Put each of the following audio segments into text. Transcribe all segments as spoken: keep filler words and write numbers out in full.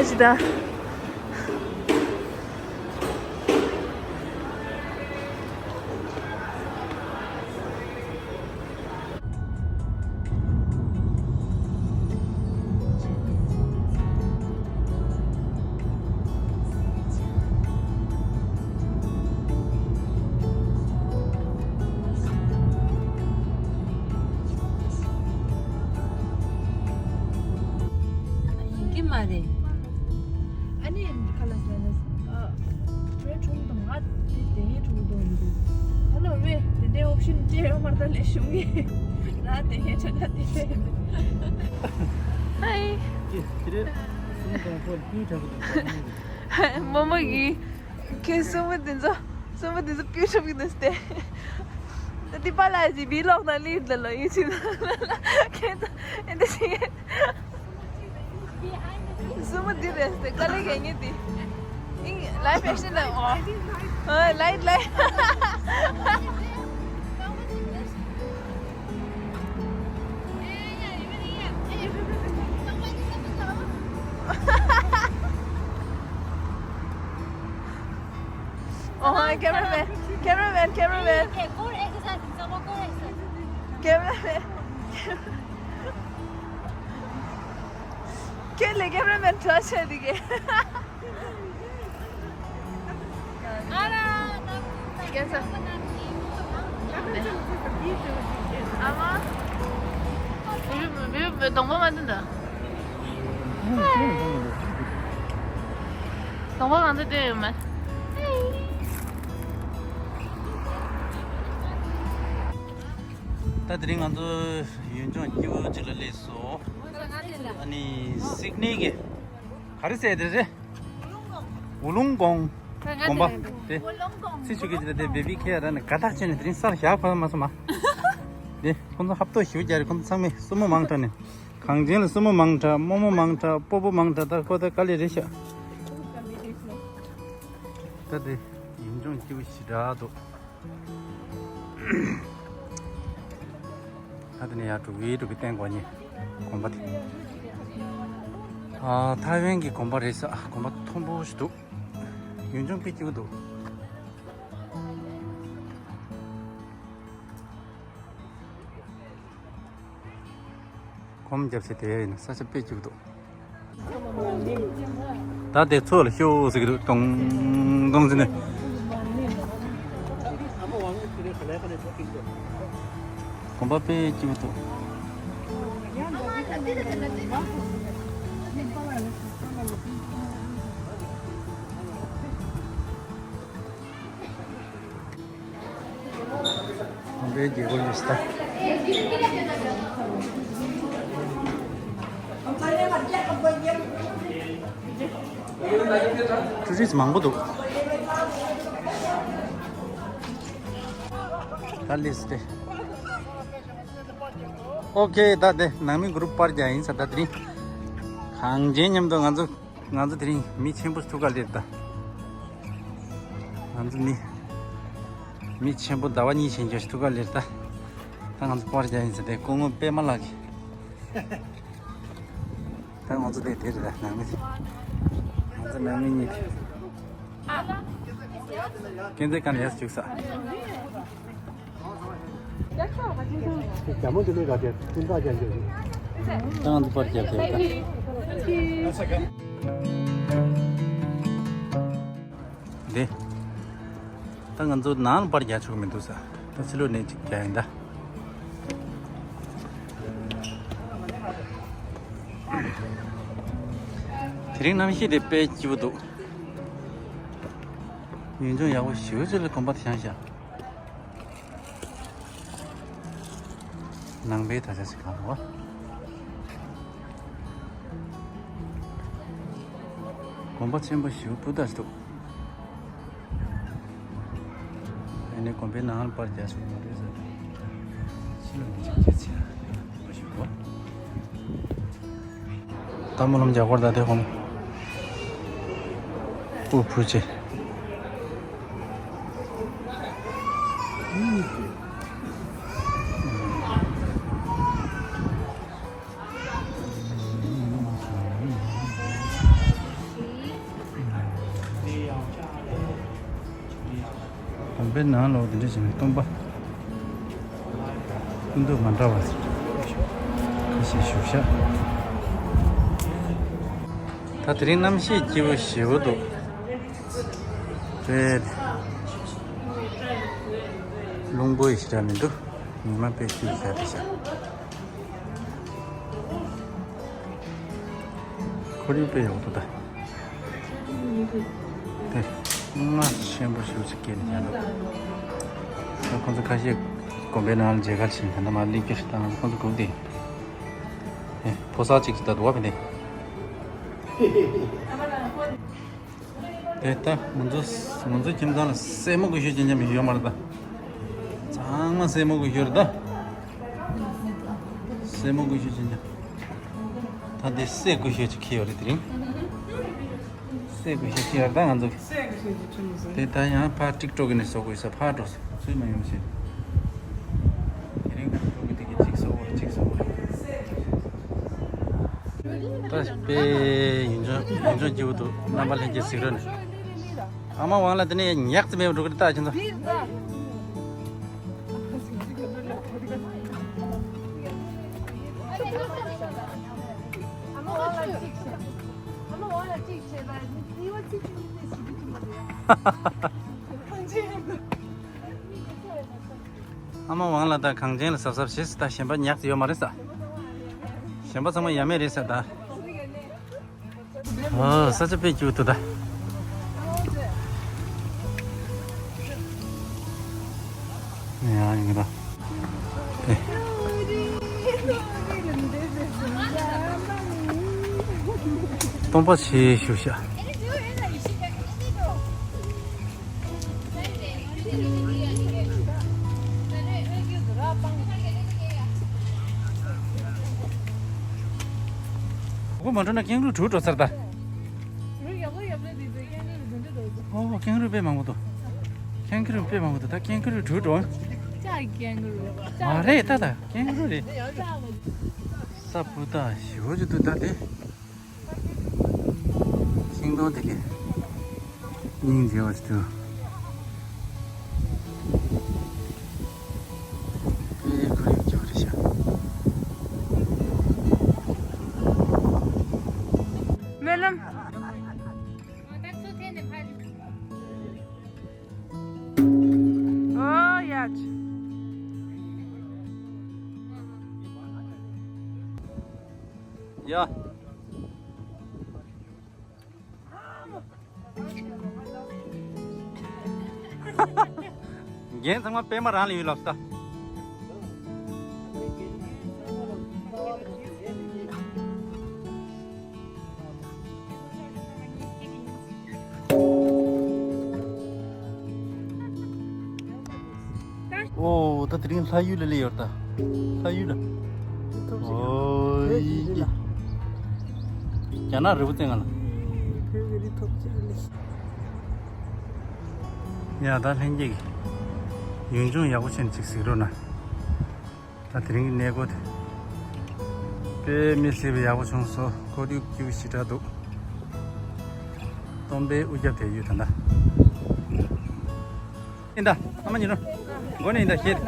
ཅི་ད། ཡིན་གྱི་མ་རེད། ཨ་ནི་ཁ་ལ་ཟ་ལ་ཨ། བོད་ཁྲོམ་དང་ང་དེ་དེ་ཡན་ཁྲོམ་དང་ཡིན་འདུག་ཨ་ལོ་བེ་དེ་འདྲའི་ཨོབ་ཤན་ཅེ་ཡོད་མ་རེད་ད་ལས་ཤུང་གི་ང་དེ་ཡན་ཆ་ན་དེ་ཧའི། ཅེ་དེ་རེད། སུམ་དང་ཕོ་ལ་ཕུལ་དྲག་གི་འདུག་མོ་མོ་གི་ཁྱེད་སུམ་མོ་དེ་ཚོ་སུམ་མོ་དེ་ཚོ་ཕུལ་ཐུབ་ཀྱི་འདུག་སྟེ། ད་དེ་པ་ལ་ཟི་བི་ལོག་ན་ལི་ལ་ལོ་ཡིན་ཕྱིན་ཁྱེད་ཚོ་ཨེ་འདྲ་ཞིག་སུ་མོ་འདི་རེད་ཟེར་དཀའ་ལས་ཁེལ་ངེས་འདི། ཨིང་ལའི་ཕེ་ཤན་ལ་ཨོ། ཨོ་ལའི་ལའི། ཨོ་ཀེ་མ་ར་མེན། ཀེ་མ་ར་མེན། ཀེ་མ་ར་མེན། ཀེ་མ་ར་མེན། ཁྱེད་ལས་ཀེམ་ར་མེན་གྲོགས་བྱས་འདི་གས། ཨ་ར། ཨ་མ། མི་མི་མི་གདོང་པ་མ་འདི་འདྲ། གདོང་པ་ང་ཚོ་བསྟན་ཡོད་མེད། ད་དེ་རིང་ང་ཚོ་ཡུལ་ལྗོངས་སྐྱིད་པོ་ཅིག་ལ་སླེབས་སོང་། ཨ་ནི་སིད་ནི་གི་ག་རེ་ཟེར་དེ་རེད། ཝུ་ལུང་ཀོང་དགོན་པ་དེ། སི་ཆུ་གི་ཅི་ལ་དེ་བེ་བི་ཁེ་ཡ་ར་ནི་དགའ་ཐག་ཆད་ནས་དེ་རིང་སར་བཞག་ཕ་མ་སོ་མ། དེ་ཁོང་ཚོ་ཧབ་ཏོ་ཞིབ་རྒྱ་རེ་ཁོང་ཚོ་ཚང་མས་སྲུ་མོ་མང་དྲགས་ནས། གངས་ཅན་ལ་སྲུ་མོ་མང་དྲགས། རྨོ་མོ་མང་དྲགས། སྤོ་བོ་མང་དྲགས། ད་ཁོ་ད་དཀའ་ལས་རེད་ཤག་ད་དེ་ཡུལ་ལྗོངས་སྐྱིད་པོ་ཞེ་དྲག་འདུག་ད་དེ་ནས་ཡར་འགྲོ་གི་འགྲོ་གི་སྟེང་སྒོ་ནས་དགོན་པ་དེ། ཨ་ཐའེ་ཝན་གྱི་དགོན་པ་རེད་ཤག་དགོན་པ་མཐོན་པོ་ཞིག་འདུག་ཡུལ་ལྗོངས་དཔེ་སྐྱིད་པོ་འདུག་གོམ་རྒྱབ་བྱས་བསྡད་ཡ་ཡིན་ན་ས་ཆ་དཔེ་སྐྱིད་པོ་འདུག་ད་དེ་ཚོ་ལ་ཤོག་ཟེར་གི་འདུག་ཏོང་ཏོང་ཟེར་ནས། གོམ་པ་དཔེ་སྐྱིད་པོ་འདུག་གོམ་པའི་རྒྱལ་སྒོ་ལས་སྟ། ཊུ་རི་སི་མང་པོ་འདུག་ད་ལིས་ཏེ། ཨོ་ཁེ། ད་དེ་ནང་མི་གུ་རུབ་པར་རྒྱག་ཡིན་ས། ད་དེ་རིང་གངས་ཅན་མཉམ་དུ་ང་ཚོ་ང་ཚོ་དེ་རིང་མི་ཆེན་པོ་ཐུག་ག་སླེབས་ད། ང་ཚོ་མི་མི་ཆེན་པོ་ཟླ་བ་གཉིས་ཕྱིན་རྒྱུ་ཞིག་ཐུག་ག་སླེབས་ད། ད་ང་ཚོ་པར་རྒྱག་ཡིན་ཟེར་ཏེ་སྐུ་ངོ་པད་མ་ལགས་ཀྱིས། ད་ང་ཚོ་དེ་དེ་རེད་ད་ནང་མི་དེ། ང་ཚོ་ནང་མི་གཉིས་དེ། ཀན་ཛེ་ཀན་ཡས་བཅུག་ས། རྒྱ་མོ་འདི་ལས་ག་དེ་ཀུན་བཏགས་ཀྱང་འཇོག་གི། ཏང་དུ་པར་རྒྱབ་དེ་ད། འདི། ད་ང་ཚོ་ནང་ལ་པར་རྒྱག་ཆོག་གི་མི་འདུག་ས། ད་ཕྱི་ལོགས་ནས་ཅིག་རྒྱག་ཡིན་ད། དེ་རིང་གནམ་གཤིས་དེ་དཔེ་སྐྱིད་པོ་འདུག་ཡུལ་ལྗོངས་ཡག་པོ་ཞེ་པོ་ཅིག་ལ་དགོན་པ་དེ་བཞེངས་ཤག་ནང་པའི་དར་ཆ་ཞིག་གང་འདུག་བ། དགོན་པ་ཆེན་པོ་ཞེ་པོ་སྤུས་དག་ཞིག་འདུག་ཨ་ནི་དགོན་པའི་ནང་ལ་པར་རྒྱག་ཆོག་མ་རེད་ཟེར། ཕྱི་ལོགས་ནས་ཅིག་བྱེད་ཆེ་ཡ་ཞིག་གོ། ད་སྨོན་ལམ་རྒྱག་སྐོར་ད་དེ་ཧོམ། སྤུ་ཕུ་ཆེ། ནང་ལོགས་འདི་འདྲ་བྱས་ནས་སྟོན་པ་སྐུ་མདོག་མ་འདྲ་བ་ཁ་ཤས་བཞུགས་ཤག་ད་དེ་རིང་གནམ་གཤིས་སྐྱིད་པོ་ཞེ་པོ་འདུག་རེད། རླུང་པོ་ཡི་ཞེ་དྲག་མི་འདུག་ཉི་མ་དཔེ་སྐྱིད་ཤག་རེད་ཤག་ཁོར་ཡུག་དཔེ་ཡག་པོ་འདུག་ད། དེ་རྔ་ཆེན་པོ་ཞིག་ཅིག་སྐྱེས་ནས་ཡར་འདུག་ད་ཁོང་ཚོ་ཁ་ཤས་དགོན་པའི་ནང་ལ་མཇལ་ཁ་ཕྱིན། ད་ལྟ་མར་སླེབས་རྒྱུ་རེད། ད་ང་ཚོ་ཁོང་ཚོ་སྒུག་བསྡད་ཡོད། ཨེ་ཕོ་གསར་ཅིག་ཅིག་ད་འདུག་བ་ཕན་བདེ། དེ་ལྟ་ང་ཚོ་ང་ཚོ་ཁྱིམ་ཚང་ལ་སྲས་མོ་སྐུ་ཞབས་ཅན་ཅན་མི་ཡོད་མ་རེད་ད། ཚང་མ་སྲས་མོ་སྐུ་ཞབས་རེད་ད། སྲས་མོ་སྐུ་ཞབས་ཅན་ཅན། ད་འདི་སྲས་སྐུ་ཞབས་ཅིག་འཁྱེར་ཡོད་རེད་དེ་རིང་། སྲས་སྐུ་ཞབས་འཁྱེར་ཡོད་རེད་ད་ང་ཚོ། སྲས་སྐུ་ཞབས་ཅིག་ཁྲིད་མི་སྲིད། དེ་ད་ཡང་ཕར་ཊིག་ཊོག་གི་ནས་བཟོ་དགོས་ས་ཕར་འགྲོ་ས་ཚུལ་མ་ཡོང་ཞེས། དེ་རིང་ཊིག་ཊོག་གི་དེ་གི་གཅིག་བཟོ་དགོས་རེད་གཅིག་བཟོ་དགོས་རེད། ད་དཔེ་ཡུལ་ལྗོངས་ཡུལ་ལྗོངས་སྐྱིད་པོ་འདུག་རྣམ་པ་ལྷན་རྒྱས་གཟིགས་རོགས་གནང་། ཨ་མ་ཝང་ལ་དེ་ནས་ཉག་ཙམ་མེད་པར་འགྲོ་གི་རེད་ད་ཁྱེད་ཚོ། ཨ་མ་ཝང་ལ་ད་གངས་ཅན་ལ་གཟབ་གཟབ་བྱེད་ཟེར། ད་གཞན་པ་ཉག་ཙམ་ཡོད་མ་རེད་ས། གཞན་པ་ཚང་མ་ཡ་མེད་རེད་ས་ད། ཨོ་ས་ཆ་དཔེ་སྐྱིད་པོ་འདུག་ད། ཡ་ཡིན་གི་ད། ཨེ། སྟོན་པ་ཆེ་ཞུ་ཤག་ཁོ་མ་འགྲོ་ན་ཀེང་རུ་དྲུག་འགྲོ་ཚར་ད། ཨོ་ཀེང་རུ་དཔེ་མང་པོ་འདུག་ཀེང་རུ་དཔེ་མང་པོ་འདུག་ད་ཀེང་རུ་དྲུག་འགྲོ། ཅག་ཀེང་རུ། མ་རེད་ད་ད་ཀེང་རུ་རེད། ས་སྤུ་ད་ཞི་བོ་ཅིག་འདུག་ད་དེ། ཤིང་སྡོང་དེ་གས་སྙིང་རྗེ་བ་ཞིག་འདུག་དཔེ་ཁོར་ཡུག་སྐྱིད་པོ་རེད་ཤག་སྨོན་ལམ། ཨོ་ཡ་ཆི། ཡ། རྒན་ཚང་མ་པད་མ་རང་ལ་ཡོད་ལབ་ས། ཨོ་ད་དེ་རིང་ལྷ་ཡུལ་ལ་སླེབས་ཡོད་ད། ལྷ་ཡུལ་ལ། ཨོ་ཡི་ཀྱི། རྒྱ་ནག་རི་བོ་རྩེ་ལྔ་ལ། ཡ་ད་ལྷན་རྒྱས་ཀྱིས་ཡུལ་ལྗོངས་ཡག་པོ་བྱས་ནས་ཅིག་གཟིགས་རོགས་གནང་། ད་དེ་རིང་གི་གནས་སྐོར་དེ་དཔེ་མི་སྲིད་པའི་ཡག་པོ་བྱུང་སོང་། ཁོར་ཡུག་སྐྱིད་པོ་ཞེ་དྲག་འདུག་སྟོན་པའི་དབུ་རྒྱབ་དེ་ཡོད་ད་ད། ཡིན་ད་ཨ་མ་ཉི་རོ། མགོ་ནས་ཡིན་ད་ཤེད།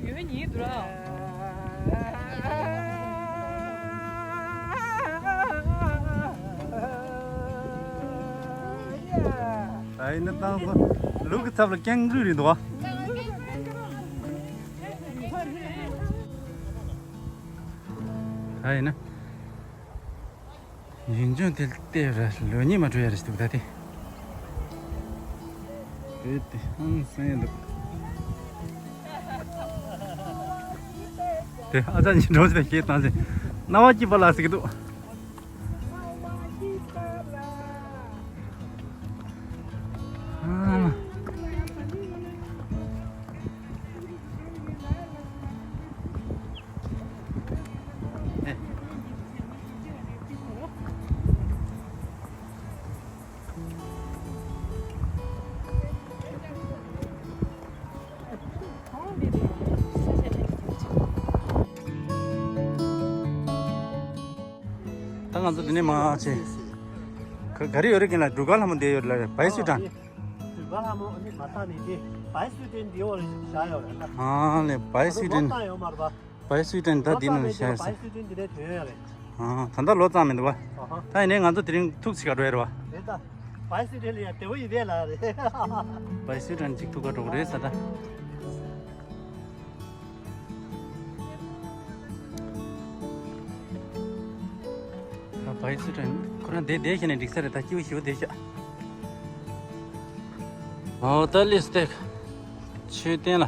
ཡོད་ཉིད་དུ་ར། ད་ཡིན་ན་བཏང་སོང་། ལུག་གི་ཚབ་ལ་ཀེང་རུ་རེད་འདུག་བ། ད་ཡིན་ན། ཡུལ་ལྗོངས་དེ་བལྟས་ར་ལོ་གཉིས་མ་འགྲོ་ཡ་རེད་འདུག་ད་དེ། རེད་དེ་ཧང་སང་ཡ་འདུག་དེ་ཨ་ཅག་གཉིས་འགྲོ་ཞིག་ད་ཤེད་བཏང་ཞིག་རྣ་བ་སྐྱིད་པ་ལ་ཟེར་གི་འདུག་ཨ་མ། ཨེ། ང་ཚོ་འདི་ནས་མར་ཕྱིན། ག- ག་རེ་ཡོད་རེད། རྒན་ལགས། འབྲུག་དཀར་ལྷ་མོ་འདི་ཡོད་རེད་ལ། བའི་སུའི་ཊན། འབྲུག་དཀར་ལྷ་མོ་ཨ་ནི་མ་ཐག་ནས་འདི་བའི་སུའི་ཊན་འདི་འོག་ལ་བཞག་ཡོད་རེད་ལ། ཨ་ལེ། བའི་སུའི་ཊན། ད་ལོ་ཙམ་མེད་འདུག་བའི་སུའི་ཊན་ད་འདི་ནང་ལ་བཞག་ཡོད་ས། ཨ་ད་ལྟ་ལོ་ཙམ་མེད་འདུག་བ། ཨ་ད་ཡིན་ནའི་ང་ཚོ་དེ་རིང་ཐུག་ཅིག་ག་འགྲོ་ཡ་རེད་བ། རེད་ད། བའི་སུའི་ཊན་ལ་ཡ་བདེ་བོ་ཡིན་པས་ལ་རེད། བའི་སུའི་ཊན་ཅིག་ཐུག་ག་འགྲོ་གི་རེད་ས་ད། ད་བའི་སུའི་ཊན་ཁོ་རང་བསྡད་བསྡད་ཤེས་ནས་འགྲིག་ས་རེད། ད་སྐྱིད་པོ་ཞེ་པོ་བསྡད་ཤག་ཨོ་ད་ལི་སི་ཏེག་མཆོད་རྟེན་ལ།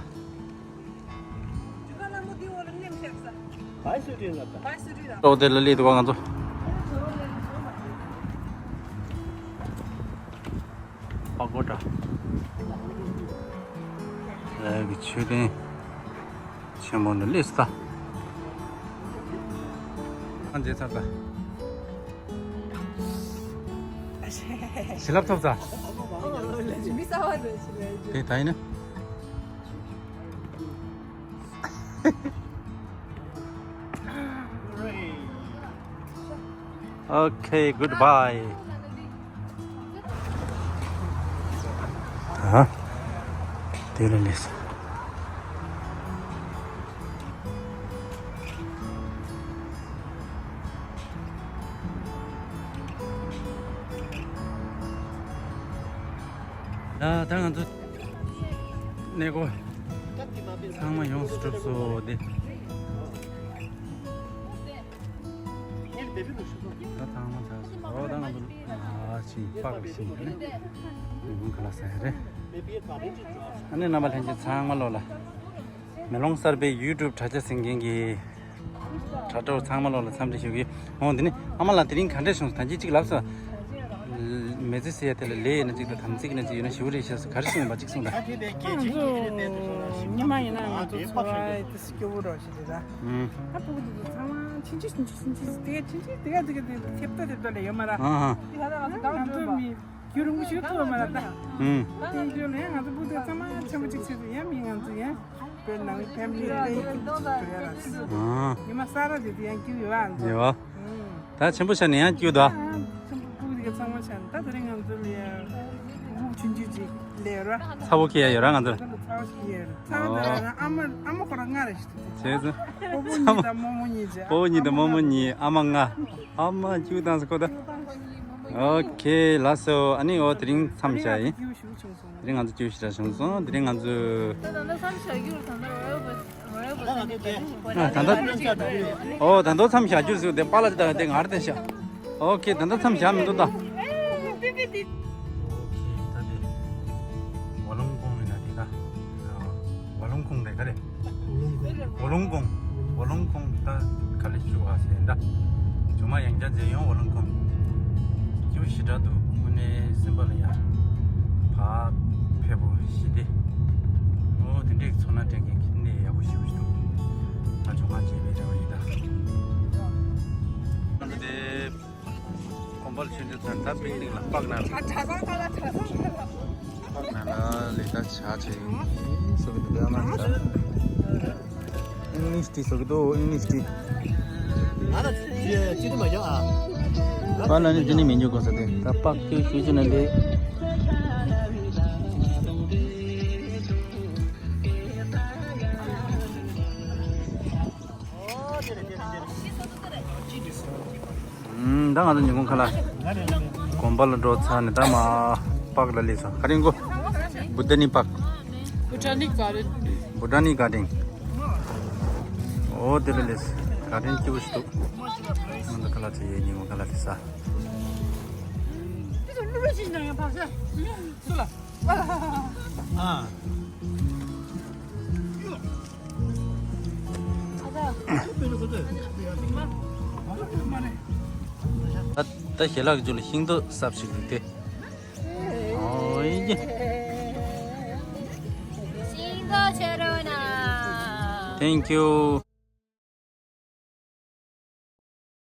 ཨོ་དེ་ལ་སླེབས་འདུག་བ་ང་ཚོ། པ་ཀོ་ཌ། ལའི་གི་མཆོད་རྟེན་ཆེན་མོ་འདི་སླེབས་ས། ཨ་མཇལ་ཚར་ད། བྱིན་རླབས་ཐོབ་ས། མི་གསར་བ་རེད་ཟེར་བས། དེ་ད་ཡིན་ན། Okay, goodbye. ཨ། དེ་ལ་ལས། ད་ད་ང་ཚོ་གནས་སྐོར་ཚང་མ་ཡོངས་སུ་གྲུབ་སོང་སྟེ། ད་ཚང་མ་ཚར་སོང་། ཨོ་ད་ང་ཚོ་ཨ་ཕྱིན་པག་ལ་ཕྱིན་ནས་ཉིན་གུང་ཁ་ལག་ཟ་ཡ་རེད། ཨ་ནི་རྣམ་པ་ལྷན་རྒྱས་ཚང་མ་ལོག་ལ། མེ་ལོང་གསར་པའི་ཡུ་ཊུབ་དྲ་རྒྱ་གཟིགས་མཁན་གྱི་དྲ་གྲོགས་ཚང་མ་ལོག་ལ་འཚམས་འདྲི་ཞུ་གི། འོ་འདི་ནི་ཨ་མ་ལགས་དེ་རིང་ག་འདྲས་བྱུང་སོང་། ད་གིན་གཅིག་ལབ་སོང་། མི་ཚེ་ཟེར་ཡ་དེ་ལ་ལས་ཡིན་ན་གཅིག་དང་དམ་ཚིག་ཡིན་ན་གཅིག་ཡོད་ན་ཞེ་པོ་རེད་ཤག་ཟེར། ག་རེ་གསུངས་ཡོད་པ་གཅིག་གསུངས་དང་། ང་ཚོ་ཉི་མ་ཡིན་ན་ང་ཚོ་འཚོ་བ་དེ་སྐྱོ་བོ་རོ་ཞིག་རེད་ད། ཨུམ། ད་ཕྲུ་གུ་དེ་ཚོ་ཚང་མ་ཕྱིན་ཆད་ཕྱིན་ཆད་ཕྱིན་ཆད་དེ་ཕྱིན་ཆད་དེ་ག་དེ་ག་དེ་ཐེབས་ཏོ་ཐེབས་ཏོ་ལས་ཡོད་མ་ར། ཨ་ཧ། ང་ཚོ་མི་རྒྱུན་རིང་པོ་ཞིག་ཐུབ་པ་མ་རེད་ད། ཨུམ། དེ་རྒྱུ་ནས་ང་ཚོ་སྤུ་གུ་ཚང་མ་ཆེན་པོ་གཅིག་བྱས་ཏེ་ཡང་མི་ང་ཚོ་ཡང་དཔེར་ན་ཕེ་མི་ལི་པེག་གཅིག་བྱས་ཡོད་ར། ཨ། ཉི་མ་གསར་པ་དེ་དུས་ཡང་སྐྱིད་ཡོད་ཨ། ཡོད། ད་ཆེན་པོ་ཆགས་ནས་ཡང་སྐྱིད་ད། ཨ། ཆེན་པོ་སྤུ་གུ་དེ་ག་ཚང་མ་ཆགས་ནས་ད་དེ་རིང་ང་ཚོ་ལ་ཡང་སྤུ་གུ་ཆུང་ཆུང་ཅིག་སླེབས་ཡོད་ར། ཚ་བོ་ཁྱེར་ཡ་ཡོད་ར་ང་ཚོ། ཚ་བོ་ཁྱེར་ཡ་ཡོད་ར། ཚ་བོ་དེ་ཨ་མ་ཨ་མ་ཁོ་རང་ང་རེད་ཤི། བྱས་ཙང་། སྤོ་བོ་གཉིས་དང་རྨོ་མོ་གཉིས་བྱས། སྤོ་བོ་གཉིས་དང་རྨོ་མོ་གཉིས་ཨ་མ་ང་། ཨ་མ་སྐྱིད་བཏང་སོང་ཁོ་ད། ཨོ་ཁེ་ལགས་སོ། ཨ་ནི་འོ་དེ་རིང་མཚམས་བཞག་ཡིན། དེ་རིང་ང་ཚོ་སྐྱིད་པོ་ཞེ་དྲག་བྱུང་སོང་། དེ་རིང་ང་ཚོ། ད་ད་ལྟ་མཚམས་བཞག་རྒྱུ་རེད་ད་ལྟ་རོ་ཡལ་བོ་རོ་ཡལ་བོ་ད་ད་ལྟ། ཨོ་ད་ལྟ་མཚམས་བཞག་རྒྱུ་ཟེར་དེ་པཱ་ལགས་དེ་དང་དེ་ང་རེད་དེ་ཤག་ཨོ་ཁེ་ད་ལྟ་མཚམས་བཞག་མི་འདུག་ད། ཨོ་ཁེ་ད་དེ། ཝ་ལུང་ཀོང་ཡིན་ན་དེ་ད། ཝ་ལུང་ཀོང་རེད་ག་རེད། ཝ་ལུང་ཀོང་། ཝ་ལུང་ཀོང་ད་ག་ལེ་ཞུ་བ་ཟེར་ད། ཇོ་མ་ཡང་བསྐྱར་མཇལ་ཡོང་ཝ་ལུང་ཀོང་། སྐྱིད་པོ་ཞེ་དྲག་འདུག་དངོས་གནས་སེམས་པ་ལ་ཡང་བག་ཕེབས་པོ་ཞིག་སྟེ། ཨོ་དེ་འདྲའི་ཚོར་སྣང་སྤྲད་མཁན་གྱི་གནས་ཡག་པོ་ཞེ་པོ་ཞིག་འདུག་ད་ཇོ་མ་མཇལ་བའི་རེ་བ་ཡོད་ད། ཨ་ནི་དེ། གོམ་པ་ལ་ཆུ་འདི་ཚོ་ད་པིག་ནིག་ལ་པག་ན་ལ། ཨ་གྲྭ་ཚང་ཁ་ལ་གྲྭ་ཚང་ཁ་ལ། པག་ན་ལ་ལས་ད་བྱ་བྱེད་ཡིན་སོ་གི་འདུག་ཨ་མ་ཆ། ཨིང་ལིཤ་ཏི་སོ་གི་འདུག་ཨིང་ལིཤ་ཏི། ང་ལ་ཅི་ཅི་ནི་མ་ཡོང་ཨ། པག་ན་ནི་འདི་ནི་མི་ཉོ་དགོས་ས་དེ་ད་པག་ཀྱོ་ཞུ་ཅི་ན་ལས། ཨུམ། ད་ང་ཚོ་ཉིན་གུང་ཁ་ལག་གོམ་པ་ལ་འགྲོ་ཚར་ནས་ད་མར་པག་ལ་སླེབས་སོང་། ག་རེ་ཡིན་གོ། བྷུ་ཊ་ནི་པག་བྷུ་ཊ་ནི་གྷར་ཌེན། བྷུ་ཊ་ནི་གྷར་ཌེན། ཨོ་དེ་ལ་སླེབས་སོང་། གྷར་ཌེན་སྐྱིད་པོ་ཞིག་འདུག་ང་ཚོ་ཁ་ལག་བྱས་ཡས་ཉིན་གུང་ཁ་ལག་སླེབས་ས། ཨ། ད་ད་ཞལ་ལག་རྒྱུ་ལ་ཤིང་ཏོག་སྲབ་ཞིག་རིག་སྟེ། ཨོ་ཡེ། ཤིང་ཏོག་ཆེ་རུ་ན། Thank you.